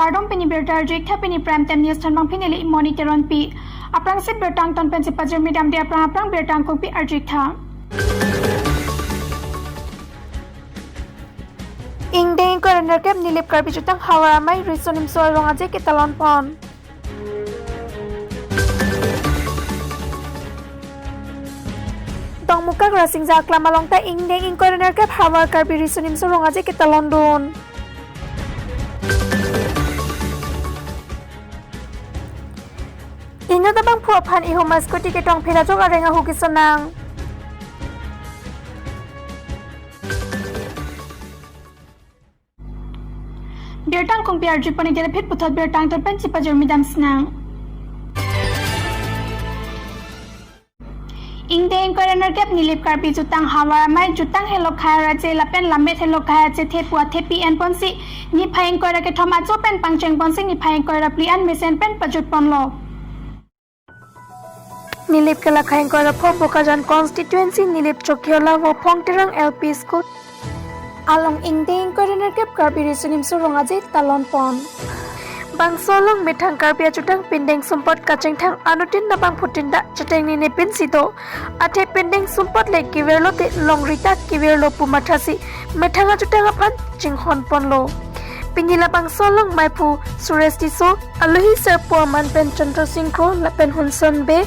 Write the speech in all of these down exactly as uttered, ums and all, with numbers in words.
Kardom, pini birta arjutha, pini Prime Time News thon abang pini le Imoni Teronpi. Aphrangsi birta angton pensi pajirmi damde aphrang aphrang birta angkungpi arjutha. Ingdeng ingkoi ra nerkep Nilip Karbi Jutang Havar Amei Riso Nimso Rong Aje ketalon pon. Dongmukak Rasingja Aklam along ta ingdeng ingkoi ra nerkep Havar Karbi Riso Nimso Rong Aje ketalon dun. Inut abangphu aphan ihum a-scooty ketong phirajok areng ahu kesonang. Birta angkungpi arjupon, ite le phit puthot birta angton pensi pajirmi dam sinang. Ingdeng ingkoi ra nerkep Nilip Karbi Jutang Havar Amei, Jutang Helo Khei Aje lapen Lammet Helo Khei Aje thepu athepi enponsi niphai ingkoi ra kethom ajo pen pangcheng ponsi niphai ingkoi ra phli an mesen pen pajut ponlo. Nilip kelakhai ingkoi ra pho Bokajan constituency Nilip Chokiola Vophong Terang L P School along ingdeng ingkoi ra nerkep Karbi Riso Nimso Rong Aje talon pon. Bangso along methang Karbi ajutang pindeng sumpot kachingthang anuttin abangphutin ta chetengni ne pinsi do. Athe pindeng sumpot le kevirlo te longri ta kevirlo pu mathasi methang ajutang aphan chinghon ponlo. Pini labangso along maiphu Suresh Tisso, alohi sarpo aman pen Chandra Singh Kro lapen Hunson Bey,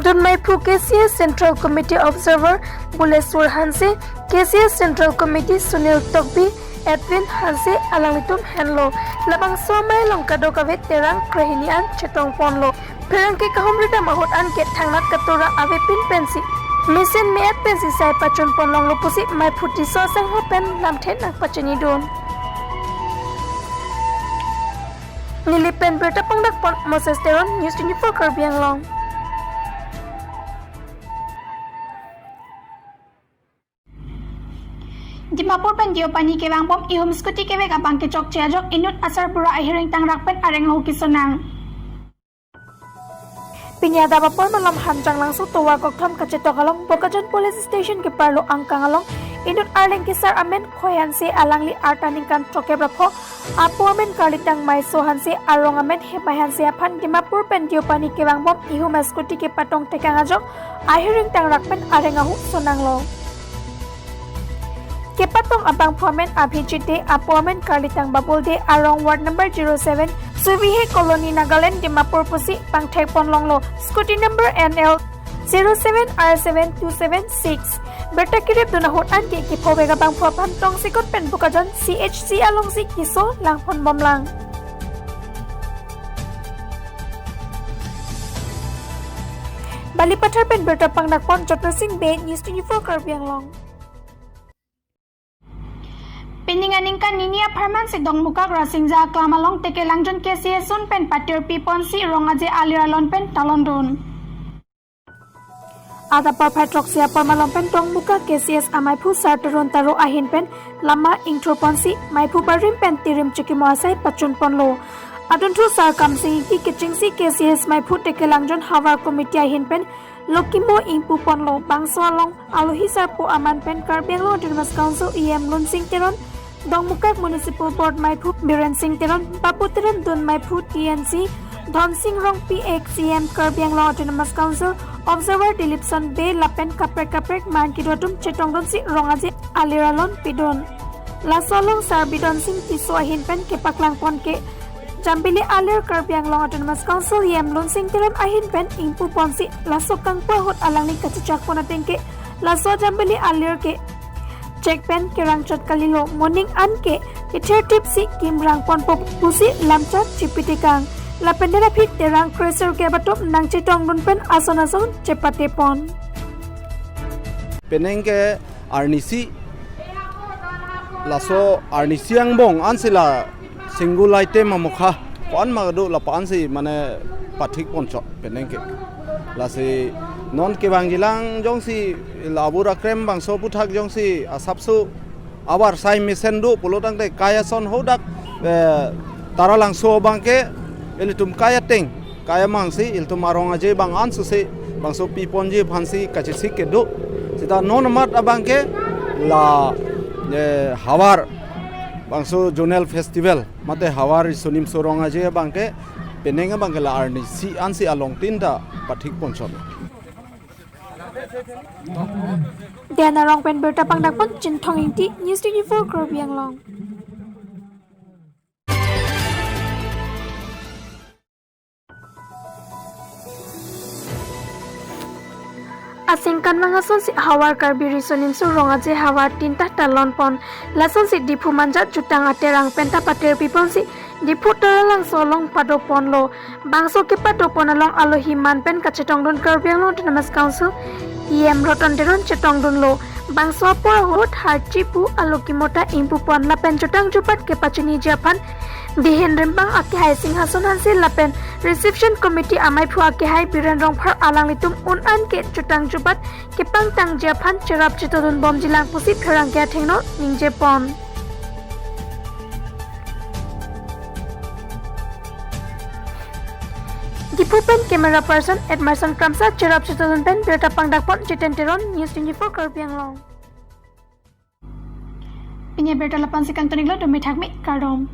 dun maiphu K C S Central Committee Observer Buleswar Hanse, K C S Central Committee Sunil Tokbi, Edwin Hanse alanglitum henlo. Labangso amei along kadokave terang krehini an chetong ponlo. Pherangke kahumri dam ahut anke thangnat katura avepin pensi mesen me-et pensi sai pachun pon longlo pusi maiphu Tisso asangho pen lamthe nangpachini dun. Nilip pen birta pangdak pon Moses Teron, News twenty-four Karbi Anglong. Dimapur pen Deopani kevang bom ihum scooty kevek abang kechokche ajok inut asarbura ahiring tangrak pen areng ahu kesonang. Pini adap apor malom Hanjanglangso tovar kokthom kachetok along Bokajan Police Station keparlo angkang along inut arleng kesar amen Khoi Hanse, alangli arta ningkan throkep ra pho, apo amen Karlitang Maiso Hanse, arong amen Hemai Hanse aphan Dimapur pen Deopani kevang bom ihum a-scooty kepatong tekang ajok ahiring tangrak pen areng ahu sonanglo. Kepatong abangphu amen Abhijit Dey, apo amen Karlitang Babul Dey, arong ward number zero seven, Suvihe Colony, Nagaland, Dimapur pusi pangthek pon longlo. Scooty number N L zero seven R seven two seven six. Birta kerep dun ahut anke kephovek abangphu aphan tongsekot pen Bokajan C H C alongsi keso langpon bomlang. Balipathar pen birta pangdak pon Jotno Singh Bey, News twenty-four Karbi Anglong. Pining aningkan nini apharman si Dongmukak Rasingja Aklam along Tekelangjun K C S un pen patirpi ponsi Rong Aje alir alon pen talon dun. Adap porphai throksi apor malom pen Dongmukak K C S amaiphu Sar Tarun Taro ahin pen lama ingthur ponsi maiphu barim pen tirim chikimo asai pachun ponlo. Adunthu Sar Kamsing Ingti kechengsi K C S maiphu Tekelangjun Havar Committee ahin pen lokimo ingpu ponlo. Bangso along alohi sarpo aman pen Karbi Anglong Autonomous Council E M Lunsing Teron, Dongmukak Municipal Board maiphu Biren Singh Teron, Bapu Teron, dun maiphu T N C Dhonsing Rongpi, ex E M Karbi Anglong Autonomous Council, Observer Dilipson Bey lapen kaprek kaprek man kedo atum chetong dunsi Rong Aje alir alon pidun. Laso along Sar Bidon Singh Tisso ahin pen kepaklang pon ke Jambili alir Karbi Anglong Autonomous Council E M Lunsing Teron ahin pen ingpu ponsi laso kangpu ahut alangli kachechak pon ateng ke laso Jambili alir ke chek pen kerang chot kalilo, moning an ke kether tipsi kimrang ponpo pusi lamchak chipitekang. Lapen dera phit terang kre sirkep atum nangchetong dun pen ason ason chepate pon. Penang ke arnisi, laso arnisi angbong ansi la single item amokha ko-an ma do lapu-an si mane pathik ponchot penang ke. Lasi non kevangjilang jongsi la abur akrem bangso aputhak jongsi asapso abar sai mesen do pulo tangte kai ason hadak, eh, Taralangso abang ke ilitum kai ateng, kai amang si ilitum arong aje abang ansu si bangso piponji aphan si kachesik kedo. Seta non amat abang ke la, eh, havar Bangso zonal festival mate Havar Riso Nimso Rong Aje abangke penang abangke la arni isi ansi along tin ta pathik ponchot. Dena Rong pen birta pangdakpon Chinthong Ingti, News twenty-four Karbi Anglong. Aningkan vang asonsi Havar Karbi Riso Nimso Rong Aje havar tin ta talon pon. Lasonsi Diphu Manja Jutang Aterang pen ta paterpi ponsi Diphu Taralangso along pado ponlo. Bangso kepado pon along alohi man pen kachetongdun Karbi Anglong Autonomous Council E M Roton Teron chetongdunlo. Bangso apor ahut harchipu aloki mota ingpu pon lapen jutang jubat kepachiniji aphan Dihin Rimbang akehai Singhason Hanse lapen Reception Committee amaiphu akehai Biren Rongphar alanglitum un-an ke jutang jubat kepangtangji aphan cherap chetodun bomjilang pusi pherangke athengno ningje pon. Diphu pen camera person Edmerson Kramsa, cherap chetodun pen birta pangdakpon Jiten Teron, News twenty-four Karbi Anglong. Pini abirta la-ansi kangton-iklo, dome thakme, kardom.